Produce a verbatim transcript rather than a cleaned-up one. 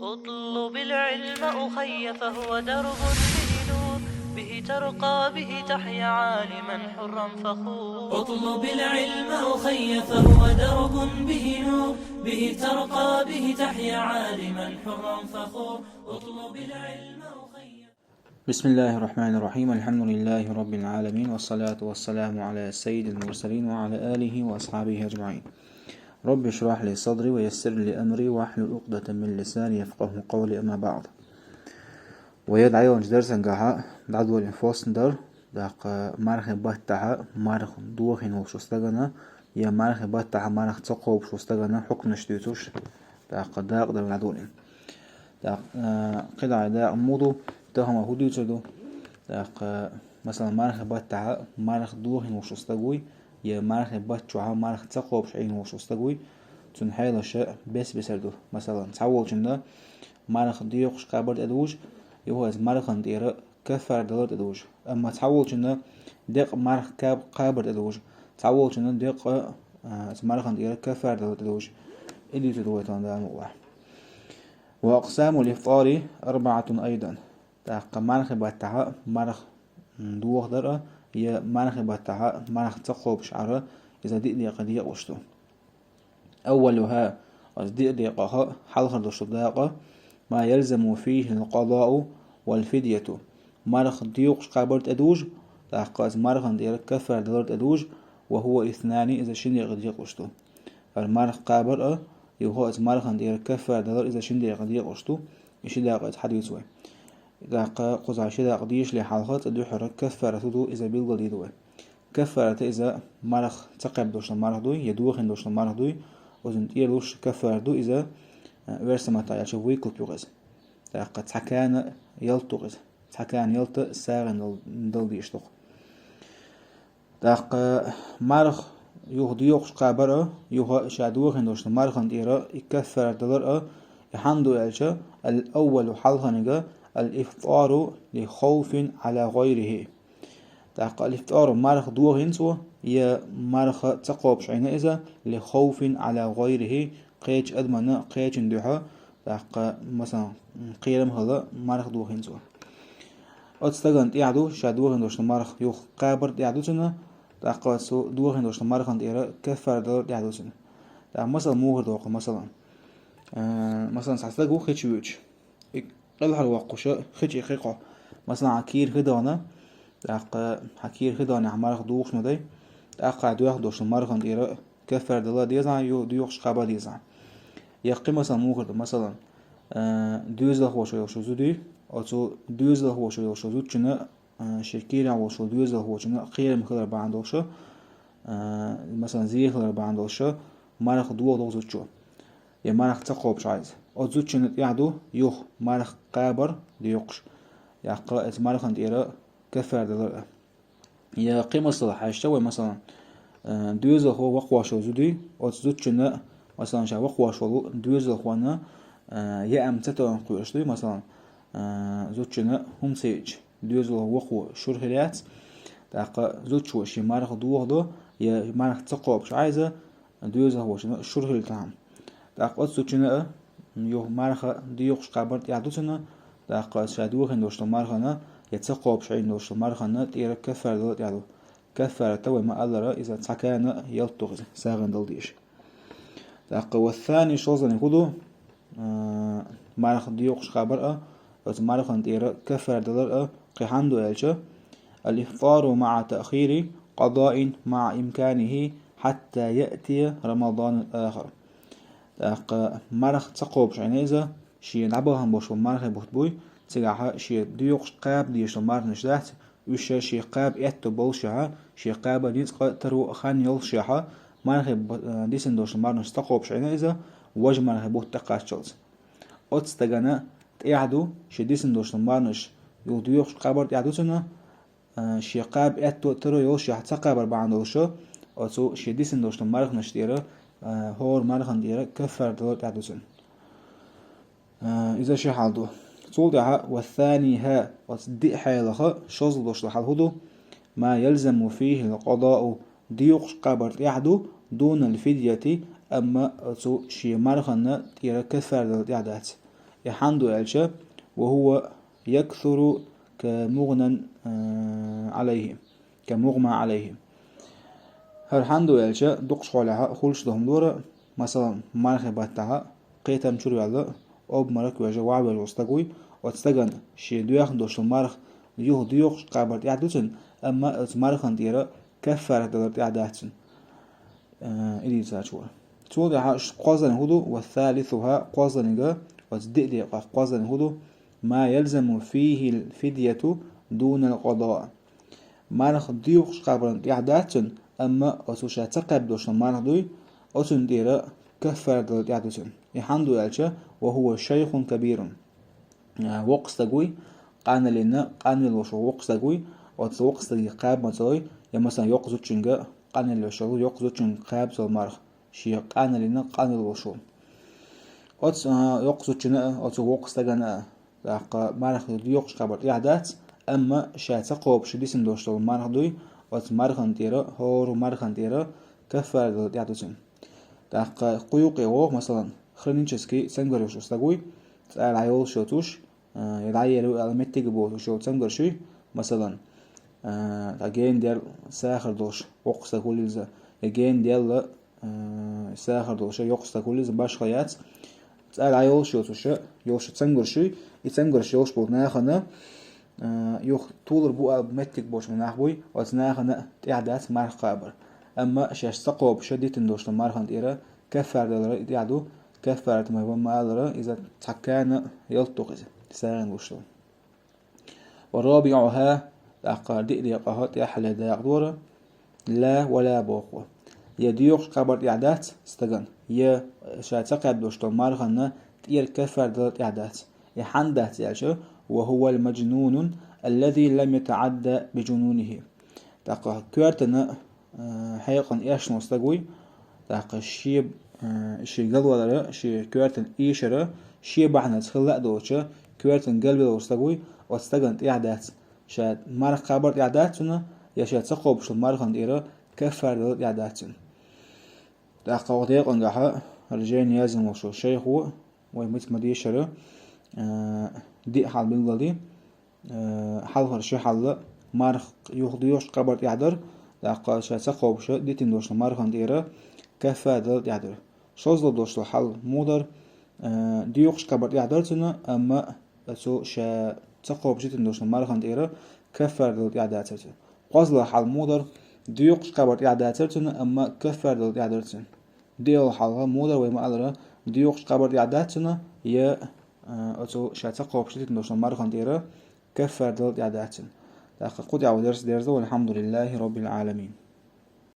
اطلب العلم أخي فهو درب به نور، به ترقى به تحيا عالما حرا فخور. اطلب العلم أخي فهو درب به نور، به ترقى به تحيا عالما حرا فخور. اطلب العلم أخي. بسم الله الرحمن الرحيم. الحمد لله رب العالمين، والصلاة والسلام على سيد المرسلين وعلى آله وأصحابه أجمعين. رب اشرح لي صدري ويسر لي أمري واحلل عقدة من لساني يفقهوا قولي. أما بعد. Вай дӀайолча дарсагахьа дӀадолийна фусам дар, тӀаккха мархий баттахьа марха дохийна волча стагана, е мархий баттахьа марха ца кхобуш волча стагана хьукмаш дуьйцуш, тӀаккха дакъа дар дӀадолийна. ТӀаккха, а, кхидӀа дакъа муха ду, тахан вай хӀун дуьйцур ду? ТӀаккха, масала, мархий баттахьа марха дохийна волча стаг вуй, е мархий батта чухьа марха ца кхобуш Ӏийна волча стаг вуй, цун хьелаш бес-бесар ду. Масала, цхьаволчунна марха доькъуш кхабар тӀедужаш, юха из мархана тӀера каффара далар тӀедужаш. Амма цхьаволчунна декъа марха кхаб-, кхабар тӀедужаш, цхьаволчунна декъа, а, из мархана тӀера каффара далар тӀедужаш. И дуьйцур ду вай тахан Дала мукъалахь. وأقسام الإفطار أربعة أيضا. ТӀаккха мархий баттахьа марха, м, дохадар а, е мархий баттахьа марха ца кхобуш Ӏар а, иза диъ декъе декъалуш ду. أولها, из диъ декъах хьалхара долуш ду дакъа, ما يلزم فيه القضاء والفدية. Марха доькъуш кхабар тӀедужаш, тӀаккха из мархана тӀера каффара далар тӀедужаш, وهو اثنان, иза шин декъе декъалуш ду. ХӀара марха кхабар а, юха из мархана тӀера каффара далар, иза шин декъе декъалуш ду, и ши дакъа иза хьадуьйцу вай. ТӀаккха кхузахь ши дакъа дешале хьалха цкъа дуьххьара каффарат хӀун ду, иза билгалдийр ду вай. Каффарат иза марха ца кхаьбна долуш долу марха дуй, е дохийна долуш долу марха дуй, оцунна тӀера луш каффарат ду иза, а, оьрсийн маттахь аьлча, выкуп ю иза. ТӀаккха цхьа кана ялта ду иза. Цхьа кана ялта сагӀина дал-, дала дезаш ду. ТӀаккха марха юха доькъуш кхабар а, юха ша дохийна долуш долу мархана тӀера и каффарат далар а, и хьанна ду аьлча, الأول, хьалхарниг, الإفطار لخوف على غيره. ТӀаккха الإفطار, марха дохийна цо, е марха ца кхобуш Ӏийна иза, لخوف على غيره, кхечу адамна, кхечунна дуьхьа, тӀаккха, масала, кхерам хилла марха дохийна цо. Оцу стагана тӀехь ду, ша дохийна долуш долу марха юха кхабар тӀехь ду цунна, тӀаккха оцу дохийна долуш долу мархана тӀера каффара далар тӀехь ду цунна. ТӀаккха масала муха ду хьуна, масала. Э, масала, цхьа стаг ву хи чу воьдуш. И къилхьара воккхуш хи чу иккхи хьо. Масала, хьан кийра хи ду хьуна, тӀаккха хьан кийра хи ду хьуна, хьан марха дохуш ма дай, тӀаккха хьан доьхна долуш долу мархана тӀера каффара дала деза хьан, ю-, доькъуш кхаба деза хьан. Я кхин масала муха ду, масала, э, доьзалхо йолуш йолу зуда, оцу доьзалхо йолуш йолу зудчунна, э, шен кийрахь волуш волу доьзалхочунна кхерам хилар бахьана долуш, э, масала, зе хилар бахьана долуш, марха дохадо зудчо. Я марха ца кхобуш Ӏа иза. Оцу зудчунна тӀехь ду юха марха кхабар доькъуш. ТӀаккха оцу мархана тӀера каффара далар а. Я кхин масала хьаьжча вай, масала, э, доьзалхо воккхавеш волу зуда, оцу зудчунна, масала, ша воккхавеш волу доьзалхонна, э, яа ца тоьхна кхоьруш ду, масала, э, зудчунна хӀума ца йиъча, доьзалхо воккхаве шура хир яц, тӀаккха зудчо шен марха дохадо, я марха ца кхобуш Ӏа иза, доьзалхочунна шура хилла тахьана. ТӀаккха оцу зудчунна а юха марха доькъуш кхабар тӀехь ду цунна, тӀаккха ша дохийна долуш долу мархана, я ца кхобуш Ӏийна долуш долу мархана тӀера каффара дала тӀехь ду. Каффарат вай ма-аллара, иза цхьа кана ялта ду иза, сагӀина дала дезаш. ТӀаккха والثاني, шолгӀаниг хӀун ду, а, марха доькъуш кхабар а, оцу мархана тӀера каффара далар а кхин хьанна ду аьлча, الإفطار مع تأخير قضاء مع إمكانه حتى يأتي رمضان آخر. ТӀаккха марха ца кхобуш Ӏийна иза, шен дӀабахана болуш болу мархий бутт буй, цигахь шен доькъуш кхаба дезаш долу марханаш дац, уьш шен кхаба аьтто боллушехь, шен кхаба ницкъ а, таро а хан йоллушехь, мархий бу-, а, дисина долуш долу марханаш ца кхобуш Ӏийна иза, важа мархий бутт тӀекхаччалц. Оцу стагана тӀехь ду, шен дисина долуш долу марханаш юха доькъуш кхабар тӀехь ду цунна, а, шен кхаба аьтто а, таро а йоллушехь ца кхабар бахьана долуш, оцу шен дисина долуш долу марханаш тӀера, а, хӀора мархана тӀера каффара далар тӀехь ду цунна. А, иза ши хьал ду. Цул тӀаьхьа والثانيها, оцу диъ хьелах шолгӀа долуш долу хьал хӀун ду? ما يلزم فيه القضاء, доькъуш кхабар тӀехь ду, دون الفدية, амма оцу шен мархана тӀера каффара далар тӀехь дац. И хӀана ду аьлча, وهو يكثر كمغنى, а, عليه, كمغمى عليه. ХӀара хӀана ду аьлча, дукхаш хьолехьа хуьлуш долу хӀума дора, масалан, мархи баттахьа кхетам чуьра ваьлла, обморок вежа, ваха вежа волу стаг вуй, оцу стагана шен доьхна долуш долу марха юха доькъуш кхабар тӀехь ду цуьнан, амма оцу мархан тӀера каффарат далар тӀехь дац цуьнан. Э, и дийцачо. Цул тӀаьхьа ш-, кхозланиг хӀун ду, والثالثها, кхозланига, оцу диъ декъах кхозланиг хӀун ду, ما يلزم فيه الفدية دون القضاء. Марха доькъуш кхабарна тӀехь дац цуьнан, амма оцу ша ца кхаьбдолуш долу марха дуй, оцунна тӀера каффарат далар тӀехь ду цуьнан. И хӀана ду аьлча, وهو شيخ كبير. А, воккха стаг вуй, къаналлина, къанвелла волуш воккха стаг вуй, оцу воккха стаге кхаба ма ца лой, я, масалан, йоккха зудчуьнга, къанвелла волуш йоккха зудчуьнга кхаба ца ло марха, шен къаналлина, къанвелла волуш ву. Оцу, а, йоккха зудчуьнна а, оцу воккха стагана а, тӀаккха марха доькъуш кхабар тӀехь дац, амма ша ца кхобуш дисина долуш долу марха дуй, оцу мархан тӀера, хӀора мархан тӀера каффарат далар тӀехь ду цуьнан. ТӀаккха кху юккъе вогӀу, масалан, хронически цамгарш йолуш стаг вуй, цӀа дӀайолуш йоцуш, а, я дӀаер ю аьлла меттиг а боцуш йолу цамгарш юй, масалан, а, тӀаккха гена даьлла сахар долуш воккха стаг хуьлийла иза, я гена даьлла, а, сахар долуш йоккха стаг хуьлийла иза, башхо яц. ЦӀа дӀайолуш йоцуш йолуш цамгарш юй, и цамгарш йолуш болу нахана, а, юха тулур бу аьлла меттиг боцуш нах буй, оцу нахана тӀехь дац марха кхабар. Амма шаьш ца кхобуш дитина долуш долу мархан тӀера каффарат далар и тӀехь ду, каффарат ма-, ма-, ма-аллара, иза цхьа кана ялта ду иза, сагӀина гуш ду. ورابعها, тӀаккха диъ декъахь тӀаьххьара дакъа дора, لا ولا боху. Я доькъуш кхабар тӀехь дац стагана, я ша ца кхаьбдолуш долу марханна тӀера каффарат далар тӀехь дац. И хӀана дац аьлча, وهو المجنون الذي لم يتعد بجنونه. ТӀаккха коьртана, а, хьекъална эшна волу стаг вуй, тӀаккха шен, а, шен галвалара, шен коьртана эшара, шен бахьанаца хилла а доцуш, коьртана галвелла волу стаг вуй, оцу стагана тӀехь дац. Ша марха кхабар тӀехь дац цуьнан, я ша ца кхобуш долу мархан тӀера каффарат далар тӀехь дац цуьнан. ТӀаккха оха декъангахьа, хӀара жайна яздина волуш волу шайхо, вай муьтӀа ма дийшара, а, диъ хьал билгалдина, а, хьалхара ши хьал марха юха доькъуш кхабар тӀехь дара, тӀаккха ша ца кхобуш дитина долуш долу мархан тӀера каффарат далар тӀехь дара. ШозлагӀа долуш долу хьал муха дара, а, доькъуш кхабар тӀехь дара цуьнан, амма оцу ша ца кхобуш дитина долуш долу мархан тӀера каффарат далар тӀехь дацара цуьнан. КхозлагӀа хьал муха дара, доькъуш кхабар тӀехь дацара цуьнан, амма каффарат далар тӀехь дара цуьнан. ДиълагӀа хьал муха дара, вай ма-аллара, доькъуш кхабар тӀехь дац цуьнан, я, а, оцу ша ца кхобуш дитина долуш долу мархан тӀера каффарат далар тӀехь дац цуьнан. ТӀаккха кху тӀехь вай дарс дерзо, والحمد لله رب العالمين.